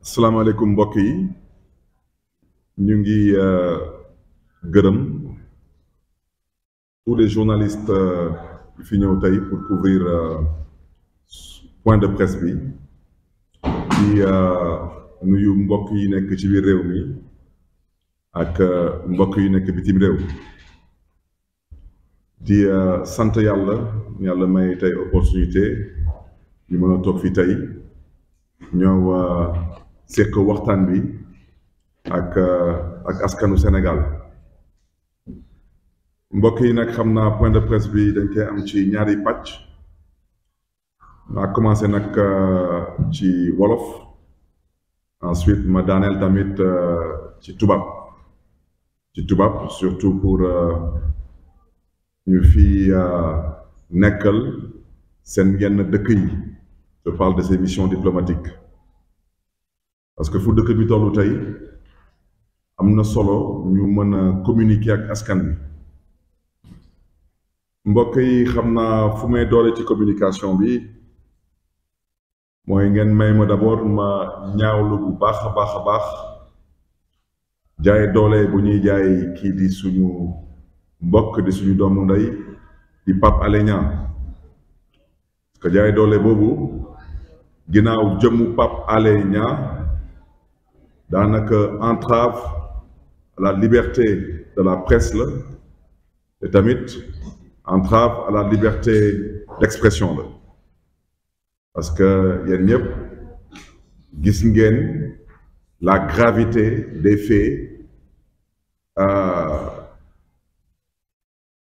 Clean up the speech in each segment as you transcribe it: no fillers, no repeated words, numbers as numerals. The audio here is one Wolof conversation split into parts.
asalaamaaleykum mbokk yi ñu ngi gërëm tous les journalistes yi fi ñëw tey pour couvrir point de presse bi di nuyu mbokk yi nekk ci biir réew mi ak mbokk yi nekk bitim réew di sant yàlla may tey opportunité ñu mën a toog fi tey ñoo seq waxtaan bi ak askanu Sénégal mbokk yi nag xam naa point de presse bi dañ koy am ci ñaari pàcc naa commencé nag ci wolof ensuite ma daaneel tamit ci tubaab surtout pour ñu fi nekkal seen yenn dëkk yi. Je parle de ces missions diplomatiques parce que fu dëkk bi tollu tey am na solo ñu mën a communiquer ak askan bi mbokk yi xam naa fu may doole ci communication bi mooy ngeen may ma d'abord ma ñaawlu bu baax a baax jaay doole bu ñuy jaay kii di suñu mbokk di suñu doomu ndey di Pape Alé Niang parce que jaay doole boobu ginnaaw jëmmu Pape Alé Niang daanaka entrave à la liberté de la presse la te tamit entrave à la liberté d'expression la parce que yéen ñëpp gis ngeen la gravité des faits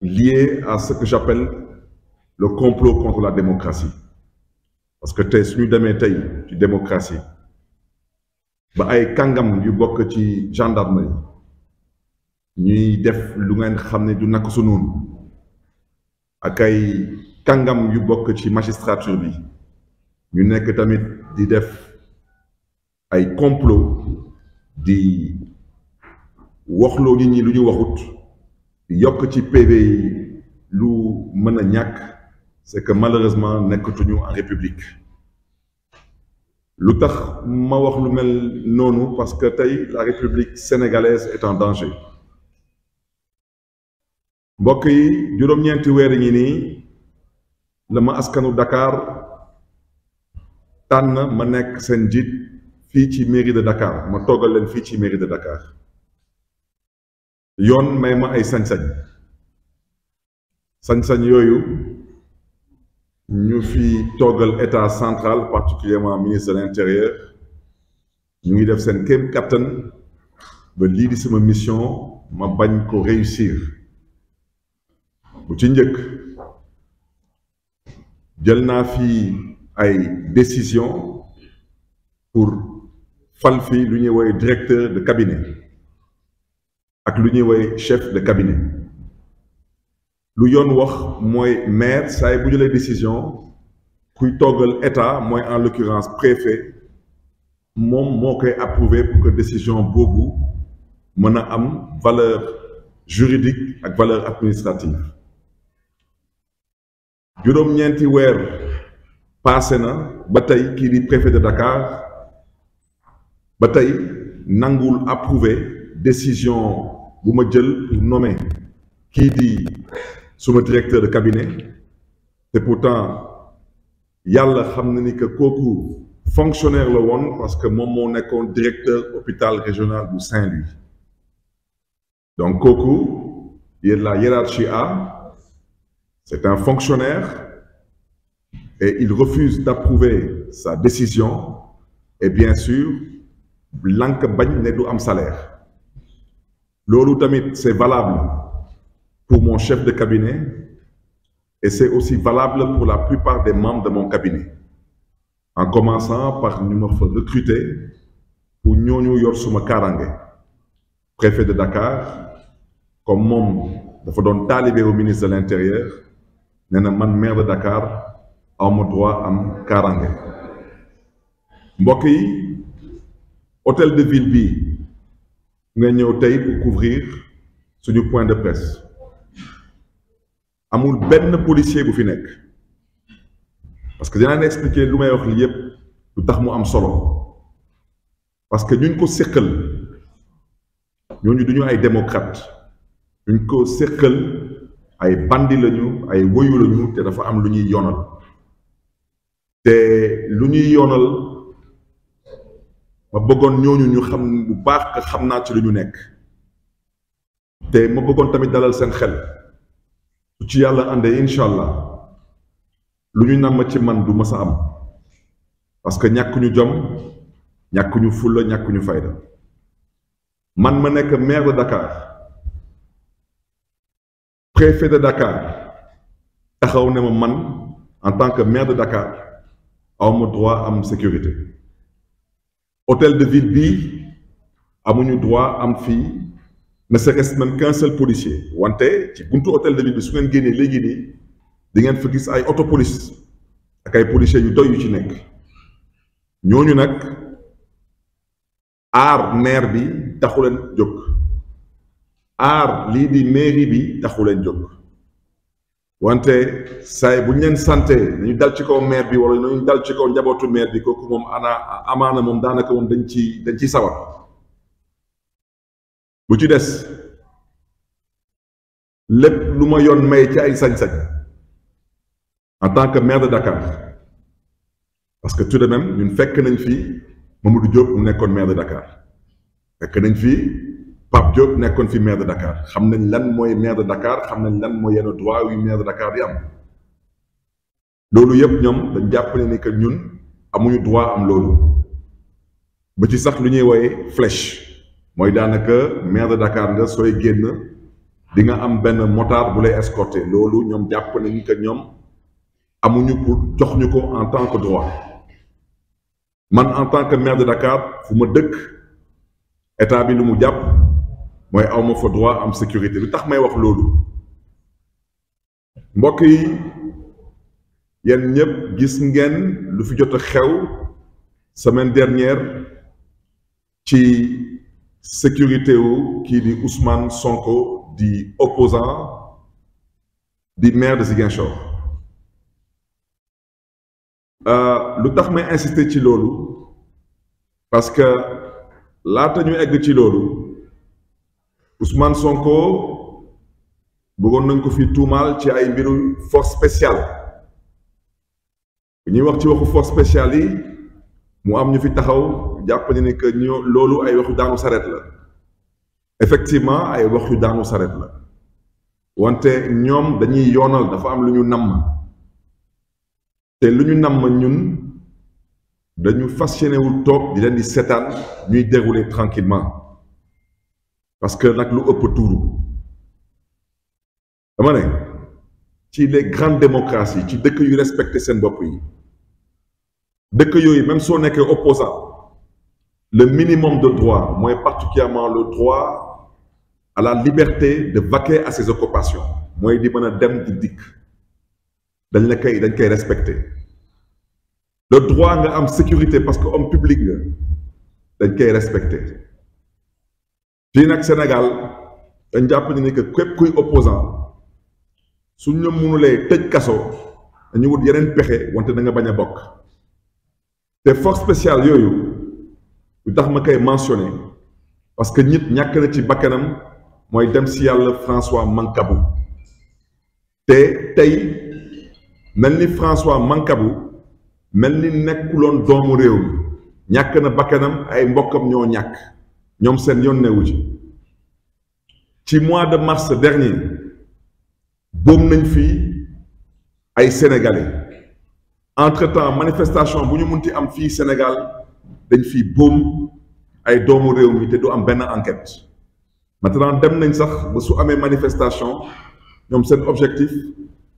liés à ce que j'appelle le complot contre la démocratie. Parce que tey suñu demee tey ci démocratie ba ay kàngam yu bokk ci gendarmerie ñuy def lu ngeen xam ne du naka su noonu ak ay kàngam yu bokk ci magistrature bi ñu nekk tamit di def ay complot di waxloo nit ñi lu ñu waxut di yokk ci PV yi lu mën a ñàkk. C'est que malheureusement nekkatuñu en république lu tax ma wax lu mel noonu parce que tey la république sénégalaise est en danger mbokk yi juróom-ñeenti weer ngi nii la ma askanu Dakar tànn ma nekk seen njiit fii ci mairie de Dakar ma toggal leen fii ci mairie de Dakar yoon may ma ay sañ-sañ yooyu ñu fi toggal état central particulièrement ministre de l'intérieur ñu ngi def seen kéem kattan ba lii di sama mission ma bañ ko réussir bu ci njëkk jël naa fi ay décision pour fal fi lu ñuy woy directeur de cabinet ak lu ñuy woy chef de cabinet lu yoon wax mooy maire saa bu jëlee décision kuy toggal état mooy en l'occurrence préfet moom moo koy approuvé pour que décision boobu mën a am valeur juridique ak valeur administrative juróom-ñeenti weer passé na ba tey kii di préfet de Dakar ba tey nangul approuvé décision bu ma jël pour nommer kii di suma directeur de cabinet te pourtant yàlla xam na ni que kooku fonctionnaire la woon parce que moom moo nekkoon directeur hôpital régional bu Saint-Louis donc kooku yéen la hiérarchie A c'est un fonctionnaire et il refuse d'approuver sa décision et bien sûr lank bañ ne du am salaire loolu tamit c'est valable pour mon chef de cabinet et c'est aussi valable pour la plupart des membres de mon cabinet en commençant par ñu ma fa recruter pour ñooñu yor suma kaaraange préfet de Dakar comme moom dafa doon taalibe au ministre de l'intérieur nee na man maire de Dakar awma droit am kaaraange mbokk yi hôtel de ville bi nga ñëw tey pour couvrir suñu point de presse amul benn policier bu fi nekk parce que dinaa leen expliquer lu may wax li yépp lu tax mu am solo parce que ñuñ ko séqal ñooñu duñu ay démocrate ñuñ ko séqal ay bandi lañu ay woyu lañu te dafa am lu ñuy yoonal te lu ñuy yoonal ma bëggoon ñooñu ñu xam bu baax que xam naa ci lu ñu nekk te ma bëggoon tamit dalal seen xel su ci yàlla àndee incha allah lu ñu namm ci man du mës a am parce que ñàkkuñu jom ñàkkuñu fulla ñàkkuñu fayda man ma nekk maire de Dakar préfet de Dakar taxaw ne ma man en tant que maire de Dakar awma droit am sécurité hôtel de ville bii amuñu droit am fii ne serait-ce même qu'un seul policier wante ci buntu hôtel de ville bi su ngeen génnee léegi nii di ngeen fa gis ay auto police ak ay policiers yu doy yu ci nekk ñooñu nag aar maire bi taxu leen jóg aar lii di mairie bi taxu leen jóg wante saay bu ñu leen santé nañu dal ci kaw maire bi wala nañu dal ci kaw njabootu maire bi kooku moom amaana moom daanaka moom dañ ciy sawar bu ci des lépp lu ma yoon may ci ay sañ-sañ en tant que maire de Dakar parce que tout de même ñun fekk nañ fi Mamadou Diop mu nekkoon maire de Dakar fekk nañ fi Pape Diop nekkoon fi maire de Dakar xam nañ lan mooy maire de Dakar xam nañ lan mooy yenn droit yu maire de Dakar di am loolu yëpp ñoom dañ jàpp ne ni que ñun amuñu droit am loolu ba ci sax lu ñuy wooye flèche mooy daanaka maire de Dakar nga sooy génn di nga am benn motard bu lay escorter loolu ñoom jàpp nañ que ñoom amuñu pour jox ñu ko en tant que droit man en tant que maire de Dakar fu ma dëkk état bi lu mu jàpp mooy awma fa droit am sécurité lu tax may wax loolu mbokk yi yéen ñëpp gis ngeen lu fi jot a xew semaine dernière ci sécurité wu kii di Ousmane Sonko di opposant di maire de Ziguinchor lu tax may insister ci loolu parce que laata ñu egg ci loolu Ousmane Sonko bëggoon nañ ko fi tuumaal ci ay mbiru force spéciale bu ñuy wax ci waxu force spéciale yi mu am ñu fi taxaw jàpp ni que loolu ay waxu daanu saret la effectivement ay waxu daanu saret la wante ñoom dañuy yoonal dafa am lu ñu namm te lu ñu namm ñun dañu fas yéene wul toog di leen di seetaan ñuy dérouler tranquillement parce que nag lu ëpp tuuru dama ne ci les grandes démocraties ci dëkk yu respecté seen bopp yi dëkk yooyu même soo nekkee opposant le minimum de droit mooy particulièrement le droit à la liberté de vaquer à ses occupations mooy di mën a dem di dikk dañ koy respecté le droit nga am sécurité parce que homme public nga dañ koy respecté fii nag Sénégal dañ jàpp ni que képp kuy opposant suñ la mënulee tëj kaso dañu wut yeneen pexe wante da nga bañ a bokk te force spéciale yooyu lu tax ma koy mentionné parce que nit ñàkk na ci bakkanam mooy dem si yàlla François Mancabou te tey mel ni François Mancabou mel ni nekkuloon doomu réew mi ñàkk na bakkanam ay mbokkam ñoo ñàkk ñoom seen yoon newu ci mois de mars dernier boom nañ fii ay sénégalais entre-temps manifestation bu ñu munti am fii Sénégal dañ fii boom ay doomu réew mi te du am benn enquête maintenant dem nañ sax ba su amee manifestation ñoom seen objectif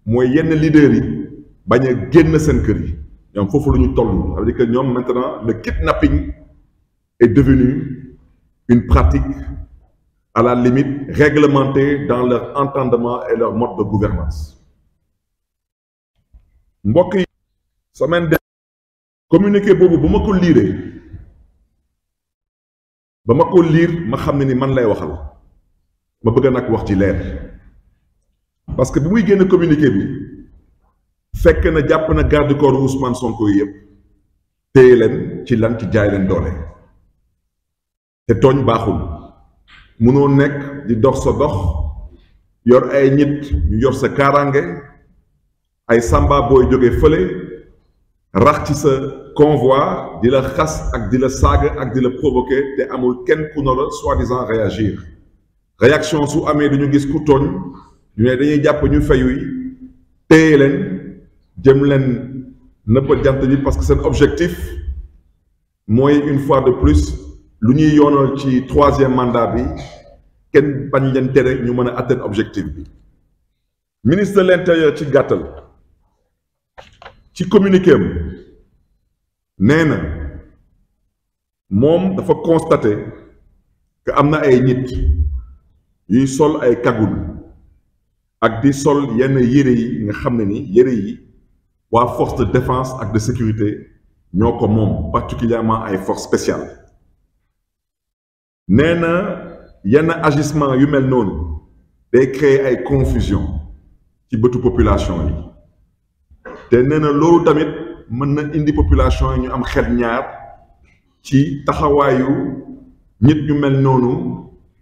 mooy yenn leaders yi bañ a génn seen kër yi ñoom foofu la ñu toll ça veut dire que ñoom maintenant le kidnapping est devenu une pratique à la limite réglementée dans leur entendement et leur mode de gouvernance mbokk yi semaine dernière communiqué boobu ba ma ko liiree ba ma ko liir ma xam ne ni man lay waxal ma bëgg nag wax ci leer parce que bi muy génn communiqué bi fekk na jàpp na garde corps Ousmane Sonko yi yëpp téye leen ci lan ci jaay leen doole te tooñ baaxul munoo nekk di dox sa dox yor ay nit ñu yor sa kaaraange ay samba booy jóge fële rax ci sa convoi di la xas ak di la saaga ak di la provoquer te amul kenn ku nar a soi-disant réagir réaction su amee duñu gis ku tooñ ñu ne dañuy jàpp ñu fayu téye leen jëm leen nëpp jant bi parce que seen objectif mooy une fois de plus lu ñuy yoonal ci troisième mandat bi kenn bañ leen tere ñu mën a atteindre objectif bi ministre de l'intérieur ci gàttal ci communiqué am nee na moom dafa constaté que am na ay nit yuy sol ay kagul ak di sol yenn yére yi nga xam ne ni yére yi waa force de défense ak de sécurité ñoo ko moom particulièrement ay forces spéciales nee na yenn agissement yu mel noonu day créer ay confusion ci bëtu population yi te nee na loolu tamit mën na indi population yi ñu am xel ñaar ci taxawaayu nit ñu mel noonu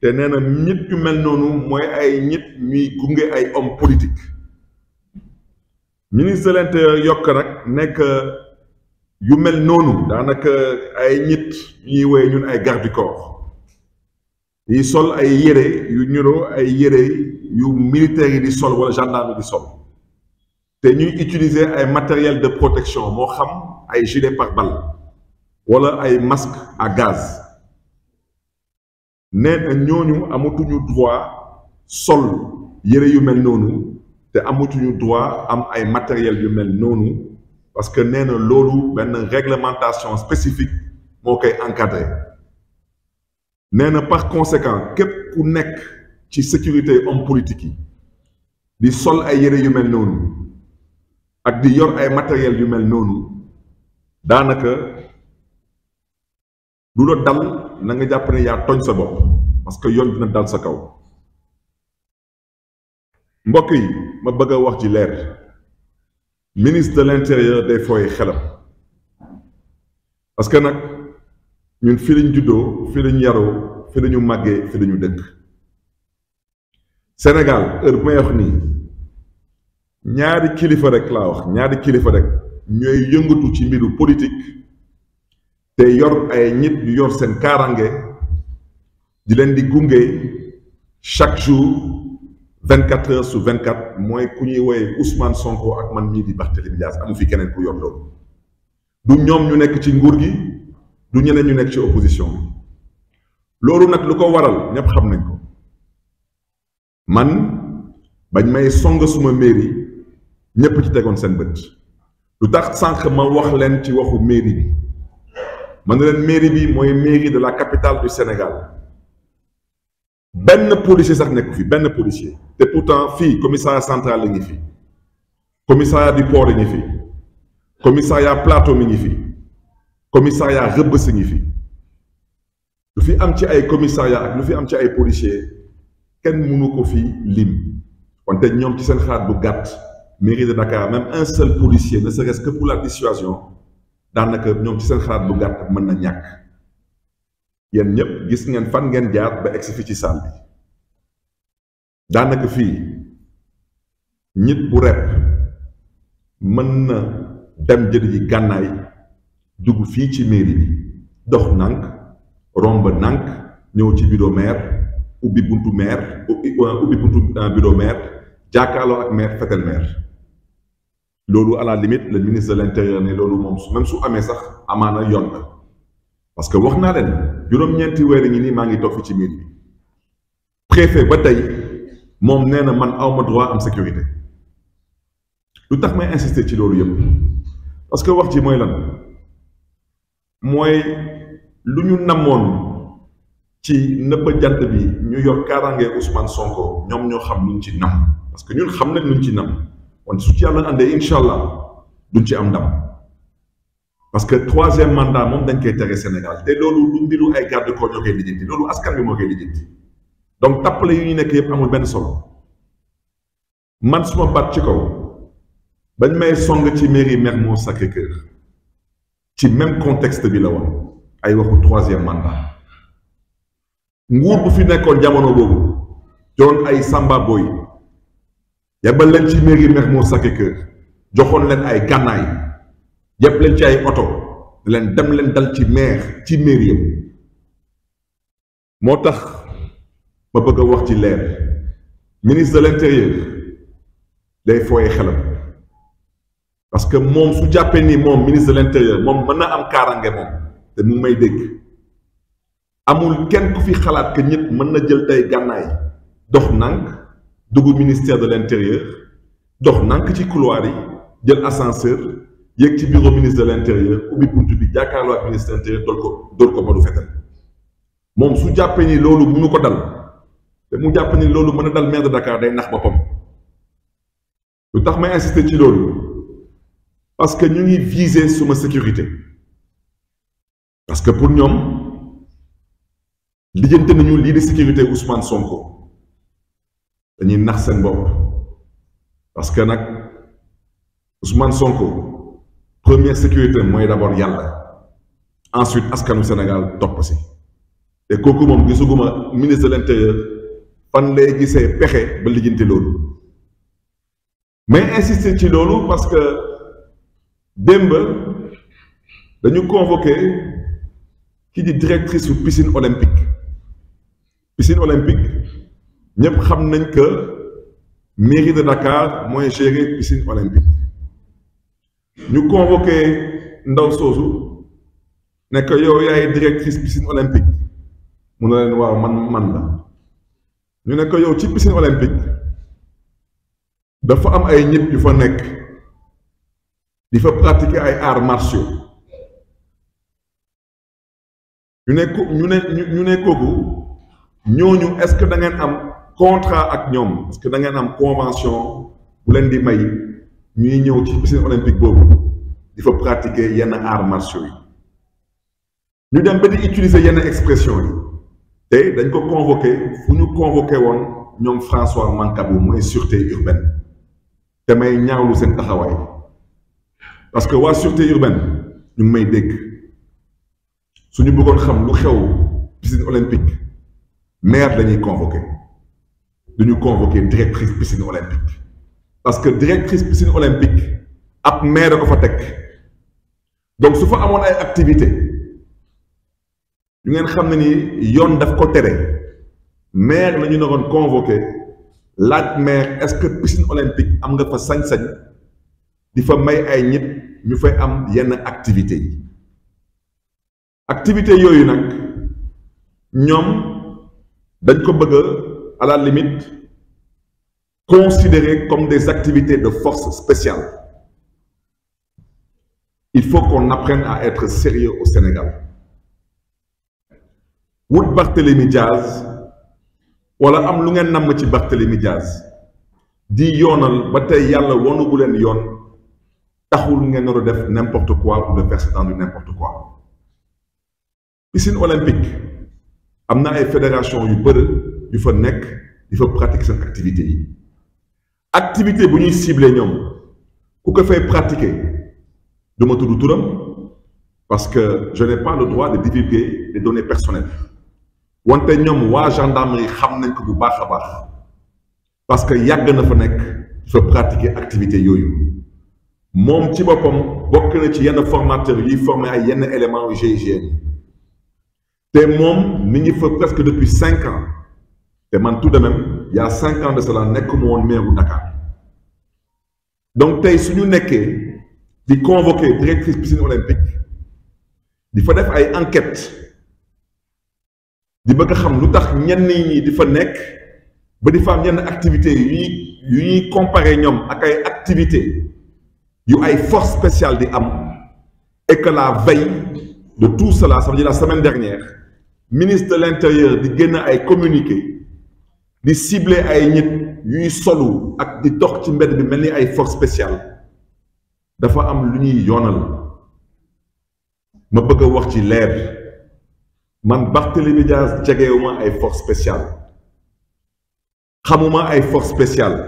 te nee na nit ñu mel noonu mooy ay nit ñuy gunge ay hommes politiques ministre de l'intérieur yokk nag nekk yu mel noonu daanaka ay nit ñuy woowee ñun ay garde du corps yi sol ay yére yu ñuroo ay yére yu militaires yi di sol wala gendarme yi di sol te ñuy utiliser ay matériel de protection moo xam ay gilet pare-balles wala ay masque à gaz nee na ñooñu amatuñu droit sol yére yu mel noonu te amatuñu droit am ay matériel yu mel noonu parce que nee na loolu benn réglementation spécifique moo koy encadré nee na par conséquent képp ku nekk ci sécurité homme politique yi di sol ay yére yu mel noonu ak di yor ay matériel yu mel noonu daanaka du la dal na nga jàpp ne yaa tooñ sa bopp parce que yoon dina dal sa kaw mbokk yi ma bëgg a wax ji leer ministre de l'intérieur day fooy xelam parce que nag ñun fi lañ juddoo fi lañ yaroo fi lañu màggee fi lañu dëkk Sénégal heure bu may wax nii ñaari kilifa rek laa wax ñaari kilifa rek ñooy yëngatu ci mbiru politique te yor ay nit yu yor seen kaarange di leen di gunge chaque jour 24 heures sur 24 mooy ku ñuy woowee Ousmane Sonko ak man mii di Barthélémy Dias amu fi keneen ku yor loolu du ñoom ñu nekk ci nguur gi du ñeneen ñu nekk ci opposition bi loolu nag lu ko waral ñépp xam nañ ko man bañ may song suma mairie ñépp ci tegoon seen bët lu tax sànq ma wax leen ci waxu mairie bi ma ne leen mairie bi mooy mairie de la capitale du Sénégal benn policier sax nekku fi benn policier te pourtant fii commissariat central la ngi fi commissariat du port la ngi fi commissariat plateau mi ngi fi commissariat Rebeuss ngi fi lu fi am ci ay commissariat ak lu fi am ci ay policier kenn mënu ko fi lim wante ñoom ci seen xalaat bu gàtt mairie de Dakar même un seul policier ne serait-ce que pour la dissuasion daanaka ñoom ci seen xalaat bu gàtt mën na ñàkk yéen ñëpp gis ngeen fan ngeen jaar ba egsi fi ci salle bi daanaka fii nit bu rep mën na dem jëli ji gànnaay dugg fii ci mairie bi dox nànk romb nànk ñëw ci bureau maire ubbi buntu maire ubbi buntu bureau maire jàkkaarloo ak maire fetel maire loolu à la limite le ministre de l'intérieur ne loolu moom même su amee sax amaana yoon la parce que wax naa leen juróom-ñeenti weer ngi nii maa ngi toog fi ci mairie bi préfet ba tey moom nee na man awma droit am sécurité lu tax may insister ci loolu yëpp parce que wax ji mooy lan mooy lu ñu namoon ci nëpp jant bi ñu yor kaaraange Ousmane Sonko ñoom ñoo xam luñ ci nam parce que ñun xam nañ luñ ci nam wante su ci yàlla àndee incha allah duñ ci am ndam parce que troisième mandat moom dañ koy tere Sénégal te loolu du mbiru ay garde corps ñoo koy lijjanti loolu askan bi moo koy lijjanti donc tappale yu ñu nekk yëpp amul benn solo man suma baat ci kaw bañ may song ci mairie Mermoz Sacré-Cœur ci même contexte bi la woon ay waxu troisième mandat nguur bu fi nekkoon jamono boobu doon ay Samba Boy yebal leen ci mairie Mermoz Sacré-Cœur joxoon leen ay gànnaay yëpp leen ci ay oto leen dem leen dal ci maire ci mairie yam moo tax ma bëgg a wax ci leer ministre de l'intérieur day fooye xelam parce que moom su jàppee ni moom ministre de l'intérieur moom mën na am kaarange moom te mu may dégg amul kenn ku fi xalaat que nit mën na jël tey gànnaay dox nànk dugg ministère de l'intérieur dox nànk ci couloir yi jël ascenseur yéeg ci bureau ministre de l'intérieur ubbi bunt bi jàkkaarloo ak ministre de l'intérieur dool ko ba du fetal moom su jàppee ni loolu mënu ko dal te mu jàpp ni loolu mën a dal maire de Dakar day nax boppam lu tax may insister ci loolu parce que ñu ngi viser suma sécurité parce que pour ñoom lijjante nañu lii di sécurité Ousmane Sonko dañuy nax seen bopp parce que nag Ousmane Sonko première sécurité mooy d'abord yàlla ensuite askanu Sénégal topp si te kooku moom gisuguma ministre de l'intérieur fan lay gisee pexe ba lijjanti loolu mais insister ci loolu parce que démb dañu convoqué ki di directrice su piscine olympique ñëpp xam nañ que mairie de Dakar mooy gérer piscine olympique ñu convoqué ndaw soosu ne que yow yaay directrice piscine olympique mu ne leen waaw man la ñu ne que yow ci piscine olympique dafa am ay nit yu fa nekk di fa pratiquer ay arts martiaux ñu ne kooku ñooñu est-ce que da ngeen am contrat ak ñoom est-ce que da ngeen am convention bu leen di may ñuy ñëw ci piscine olympique boobu di fa pratiquer yenn arts martiaux yi ñu dem ba di utiliser yenn expression yi te dañ ko convoqué fu ñu convoqué woon ñoom François Mancabou mooy sûreté urbaine te may ñaawlu seen taxawaay parce que waa sûreté urbaine ñu ngi may dégg suñu bëggoon xam lu xew piscine olympique maire lañuy convoqué duñu convoqué directrice piscine olympique parce que directrice piscine olympique ab maire da ko fa teg donc su fa amoon ay activité ñu ngeen xam ne ni yoon daf ko tere maire la ñu naroon convoqué laaj maire est-ce que piscine olympique am nga fa sañ-sañ di fa may ay nit ñu fay am yenn activités yi activités yooyu nag ñoom dañ ko bëgg à la limite considérées comme des activités de force spéciale. Il faut qu'on apprenne à être sérieux au Sénégal. wut Barthélémy Diaz wala am lu ngeen namm ci Barthélémy Diaz di yoonal ba tey yàlla wonu bu leen yoon taxul ngeen nar a def n'importe quoi ou de verser dans du n'importe quoi. Piscine olympique am na ay fédération yu bëri yu fa nekk di fa pratiquer seen activité yi activité bu ñuy ciblé ñoom ku ko fay pratiquer du ma tudd turam parce que je n'ai pas le droit de divulguer des données personnelles wante ñoom waa gendarmerie xam nañ ko bu baax a baax parce que yàgg na fa nekk fa pratiquer activité yooyu moom ci boppam bokk na ci yenn formateurs yuy former ay yenn éléments yu GIGN te moom mi ngi fa presque depuis 5 ans te man tout de même il y a 5 ans de cela nekkuma woon maire bu Dakar donc tey su ñu nekkee di convoquer directrice piscine olympique di fa def ay enquêtes di bëgg a xam lu tax ñenn ñi di fa nekk ba di fa am yenn activités yu ñuy comparer ñoom ak ay activités yu ay force spéciale di am et que la veille de tout cela ça veut dire la semaine dernière ministre de l'intérieur di génn ay communiqué di cibler ay nit yuy solu ak di dox ci mbedd bi mel ni ay force spéciale dafa am lu ñuy yoonal ma bëgg a wax ci leer man Barthélémy Diaz jegewuma ay force spéciale xamuma ay force spéciale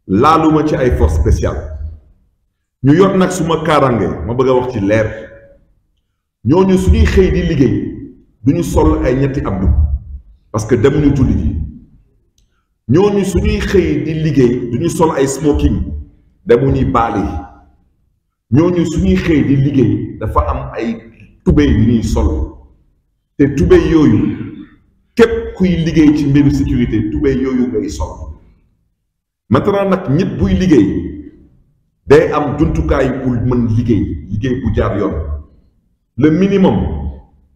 laaluma ci ay force spéciale ñu yor nag suma kaaraange ma bëgg a wax ci leer ñooñu suñuy xëy di liggéey duñu sol ay ñetti abdu parce que demuñu julli ji ñooñu suñuy xëy di liggéey duñu sol ay smoking demuñuy baali ñooñu suñuy xëy di liggéey dafa am ay tubéy yu ñuy sol te tubéy yooyu képp kuy liggéey ci mbiru sécurité tubéy yooyu ngay sol maintenant nag nit buy liggéey day am jumtukaay pour mën liggéey bu jaar yoon le minimum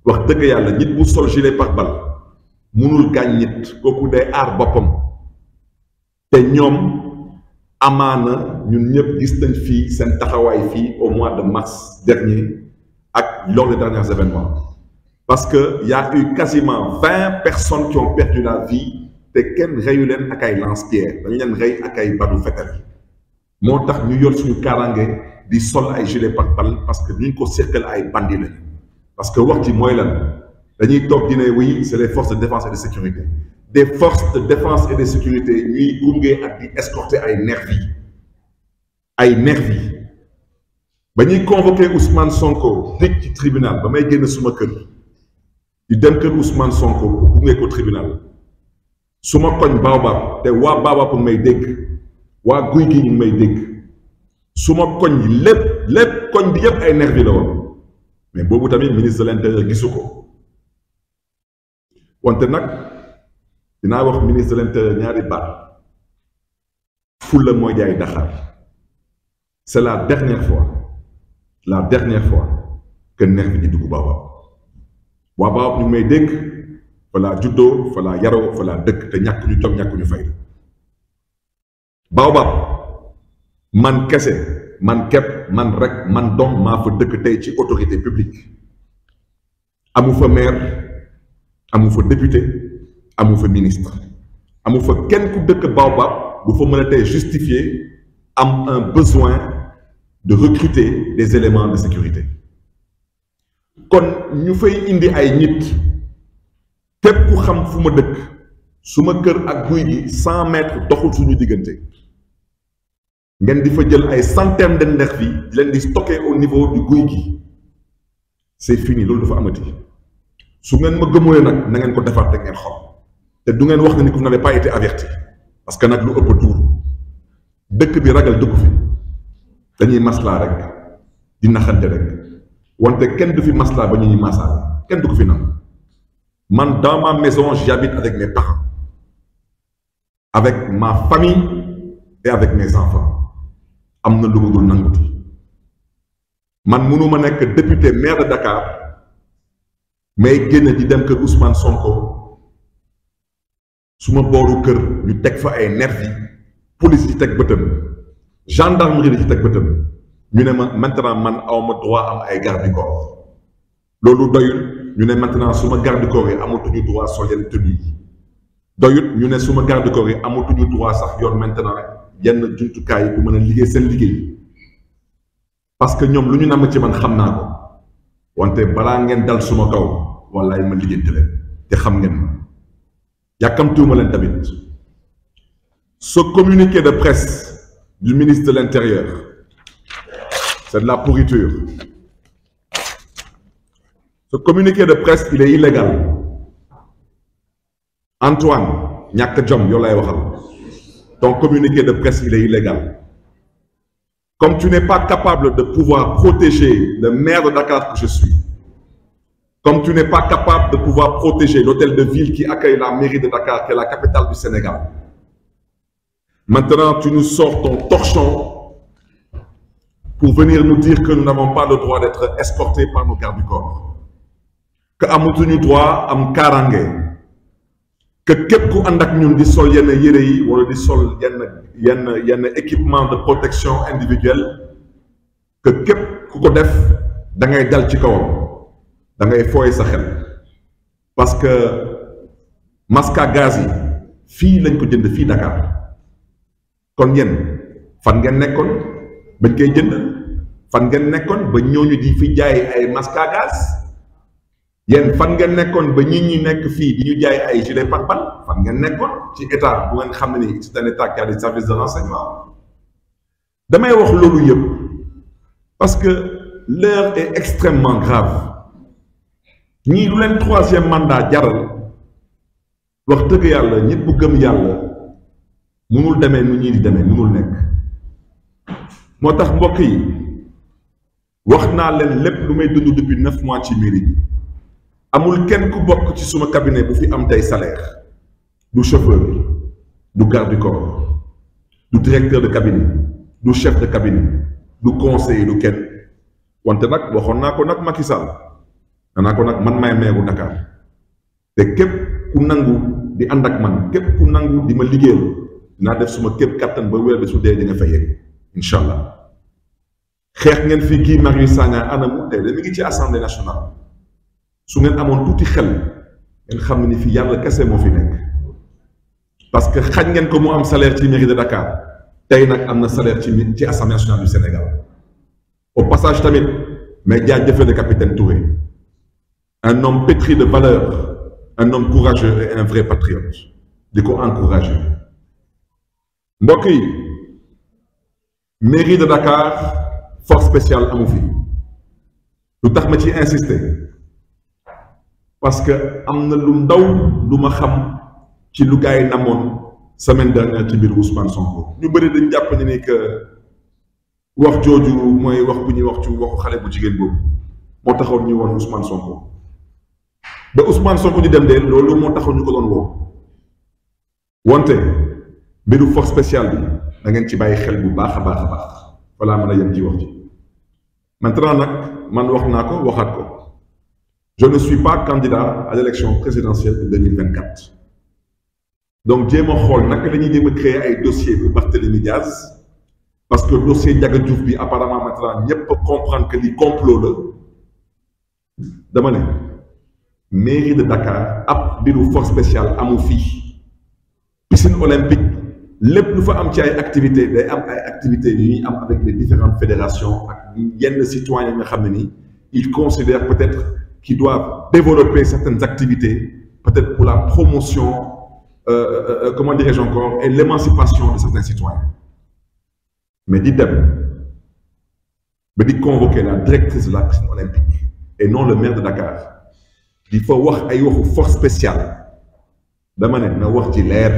wax dëgg yàlla nit bu sol gilet pare-balles mënul gaañ nit kooku day aar boppam te ñoom amaana ñun ñëpp gis nañ fii seen taxawaay fii au mois de mars dernier ak lors des derniers événements parce que y a eu quasiment 20 personnes qui ont perdu la vie te kenn reyu leen ak ay lance-pierre dañu leen rey ak ay balu fetal moo tax ñu yor suñu kaaraange di sol ay gilet pare-balles parce que ñu ko cirkel ay bandi lañ parce que wax ci mooy lan dañuy toog di ne oui c'est les forces de défense et de sécurité des forces de défense et de sécurité ñuy gunge ak di escorter ay nervi ba ñuy convoqué Ousmane Sonko dëkk ci tribunal ba may génn suma kër di dem kër Ousmane Sonko gunge ko tribunal suma koñ Baobab te waa Baobab may dégg waa guy gi ñu may dégg suma koñ yi lépp koñ bi yépp ay nervi la woon mais boobu tamit ministre de l'intérieur gisu ko wante nag dinaa wax ministre de l'intérieur ñaari baat fulla mooy jaay Dakar c'est la dernière fois que nervi di dugg Baobab waa Baobab ñu may dégg fa laa juddoo fa laa yaroo fa laa dëkk te ñàkk ñu jom ñàkk ñu fayda Baobab man kese man képp man rek man dong maa fa dëkk tey ci autorité publique amu fa maire amu fa député amu fa ministre amu fa kenn ku dëkk Baobab bu fa mën a tey justifier am un besoin de recruter des éléments de sécurité kon ñu fay indi ay nit képp ku xam fu ma dëkk su ma kër ak guy gi 100 mètres doxul suñu diggante ngeen di fa jël ay centaines de nervis di leen di stocker au niveau du guy gi c'est fini loolu dafa amati su ngeen ma gëmulee nag na ngeen ko defaat te ngeen xool te du ngeen wax ne ni vous n'avez pas été averti parce que nag lu ëpp tuur dëkk bi ragal dëkku fi dañuy maslaa rek di naxante rek wante kenn du fi maslaa ba ñu ñuy masaale kenn du ko fi nangu man dans ma maison j'habite avec mes parents avec ma famille et avec mes enfants am na lu ma dul nanguti man mënuma nekk député maire de Dakar may génn di dem kër Ousmane Sonko suma booru kër ñu teg fa ay nervi police di teg bëtam gendarmerie di ci teg bëtam ñu ne ma maintenant man awma droit am ay garde du corps loolu doyul ñu ne maintenant suma garde du corps yi amatuñu droit sol yenn tenue yi doyut ñu ne suma garde du corps yi amatuñu droit sax yor maintenant yenn jumtukaay yi bu mën a liggéey seen liggéey parce que ñoom lu ñu namm ci man xam naa ko wante balaa ngeen dal suma kaw wallaay ma liggéeyante leen te xam ngeen ma yàkkamtuwuma leen tamit ce communiqué de presse du ministre de l'Intérieur c'est de la pourriture ce communiqué de presse il est illégal Antoine ñàkk jom yow lay waxal ton communiqué de presse il est illégal comme tu n'es pas capable de pouvoir protéger le maire de Dakar que je suis comme tu n'es pas capable de pouvoir protéger l'hôtel de ville qui accueille la mairie de Dakar qui est la capitale du Sénégal maintenant tu nous sors ton torchon pour venir nous dire que nous n'avons pas le droit d'être escortés par nos gardes du corps que amatuñu droit am kaaraange que képp ku ànd ak ñun di sol yenn yére yi wala di sol yenn équipement de protection individuelle que képp ku ko def da ngay dal ci kawam da ngay fooye sa xel parce que masque à gaz yi fii lañ ko jënd fii Dakar kon yéen fan ngeen nekkoon bañ koy jënd fan ngeen nekkoon ba ñooñu di fi jaay ay masque à gaz yéen fan ngeen nekkoon ba nit ñi nekk fii di ñu jaay ay gilet pare-balles fan ngeen nekkoon ci état bu ngeen xam ne ni c'est un état qui a des services de renseignement damay wax loolu yëpp parce que l'heure est extrêmement grave ñii lu leen troisième mandat jaral wax dëgg yàlla ñëpp bu gëm yàlla mënul demee nu ñii di demee mënul nekk moo tax mbokk yi wax naa leen lépp lu may dund depuis 9 mois ci mairie bi amul kenn ku bokk ci suma cabinet bu fi am tey salaire du chauffeur du garde du corps du directeur de cabinet du chef de cabinet du conseiller du kenn wante nag waxoon naa ko nag Macky Sall danaa ko nag man may meeru Dakar te képp ku nangu di ànd ak man képp ku nangu di ma liggéeyal dinaa def suma képp kattan ba weer bi su dee di nga fa yegg incha allah xeex ngeen fi Guy Marius Sagna anamu tey da mi ngi ci assemblée nationale su ngeen amoon tuuti xel ngeen xam ne ni fi yàlla kese moo fi nekk parce que xañ ngeen ko mu am salaire ci mairie de Dakar tey nag am na salaire ci assemblée nationale du Sénégal au passage tamit mais jaajëfal le capitaine Touré un homme pétri de valeurs un homme courageux et un vrai patriote di ko encourager mbokk yi mairie de Dakar force spéciale amu fi lu tax ma ci insister parce que am na lu ndaw lu ma xam ci lu gars yi namoon semaine dernière ci biir Ousmane Sonko ñu bëri dañ jàpp ne ni que wax jooju mooy wax bu ñuy wax ci waxu xale bu jigéen boobu moo taxoon ñu woon Ousmane Sonko ba Ousmane Sonko di dem de loolu moo taxoon ñu ko doon woo wante mbiru force spéciale bi da ngeen ci bàyyi xel bu baax a baax a baax voilà mën a yem ci wax ji maintenant nag man wax naa ko waxaat ko je ne suis pas candidat à l'élection présidentielle de 2024 donc jéem a xool naka la ñuy jéem a créer ay dossiers pour Barthélémy Diaz parce que dossier Ndiaga Diouf bi apparemment maintenant ñëpp comprendre que li complot la dama ne mairie de Dakar ab mbiru force spéciale amu fii piscine olympique lépp lu fa am ci ay activités day am ay activités yu ñuy am avec les différentes fédérations ak yenn citoyens yi nga xam ne ni ils considèrent peut-être qu'ils doivent développer certaines activités peut-être pour la promotion comment dirais-je encore et l'émancipation de certains citoyens mais di dem ba di convoquer la directrice de la piscine olympique et non le maire de Dakar di fa wax ay waxu force spéciale dama ne na wax ci leer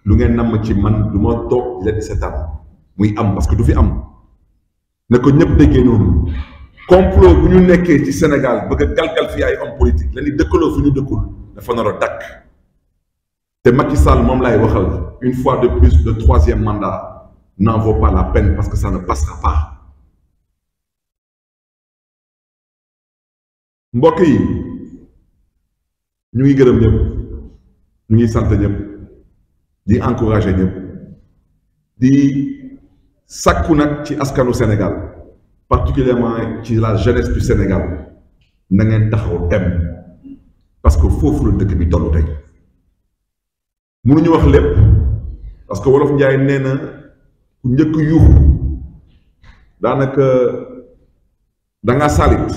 lu ngeen namm ci man du ma toog di leen di seetaan muy am parce que du fi am ne ko ñëpp déggee noonu complot bu ñu nekkee ci Sénégal bëgg a galgal fi ay hommes politiques la ni dëkkaloo fu ñu dëkkul dafa nar a dakk te Macky Sall moom lay waxal une fois de plus le 3e mandat n'en vaut pas la peine parce que ça ne passera pas mbokk yi ñu ngi gërëm ñëpp ñu ngi sant ñëpp di encourager ñëpp di sakku nag ci askanu Sénégal particulièrement ci la jeunesse du Sénégal na ngeen taxaw dem parce que foofu la dëkk bi tollu tey mënuñu wax lépp parce que wolof Njaay nee na ku njëkk yuuxu daanaka da nga salit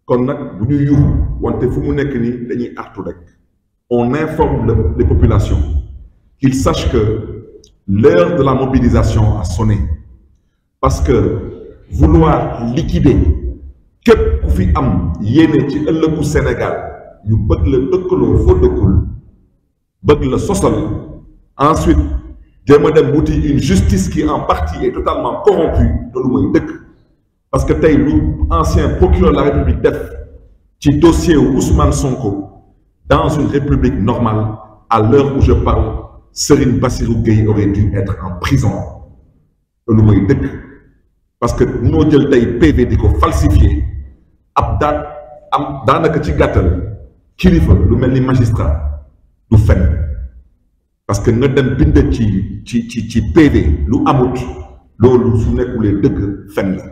kon nag bu ñu yuuxu wante fu mu nekk nii dañuy artu rek on informe les populations qu'ils sachent que l'heure de la mobilisation a sonné parce que vouloir liquider képp ku fi am yéene ci ëllëgu Sénégal ñu bëgg la dëkkaloo foo dëkkul bëgg la sosal ensuite jéem a dem wuti une justice qui en partie est totalement corrompue loolu mooy dëkk parce que tey lu ancien procureur de la République def ci dossier wu Ousmane Sonko dans une république normale à l'heure où je parle Serigne Bassirou Gueye aurait dû être en prison loolu mooy dëkk parce que munoo jël tey PV di ko falsifier ab daanaka ci gàttal kilifa lu mel ni magistrat du fen parce que nga dem bind ci PV lu amut loolu su nekkulee dëgg fen la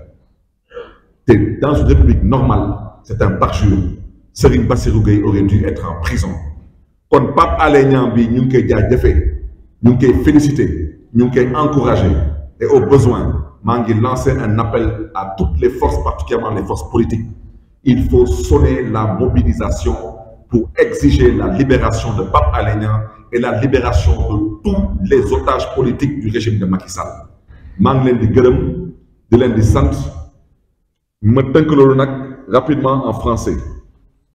te dans une république normale c'est un parjure Serigne Bassirou Gueye aurait dû être en prison kon Pape Alé Niang bi ñu ngi koy jaajëfee ñu ngi koy féliciter ñu ngi koy encourager et au besoin maa ngi lancer un appel à toutes les forces particulièrement les forces politiques il faut sonner la mobilisation pour exiger la libération de Pape Alé Niang et la libération de tous les otages politiques du régime de Macky Sall maa ngi leen di gërëm di leen di sant ma tënk loolu nag rapidement en français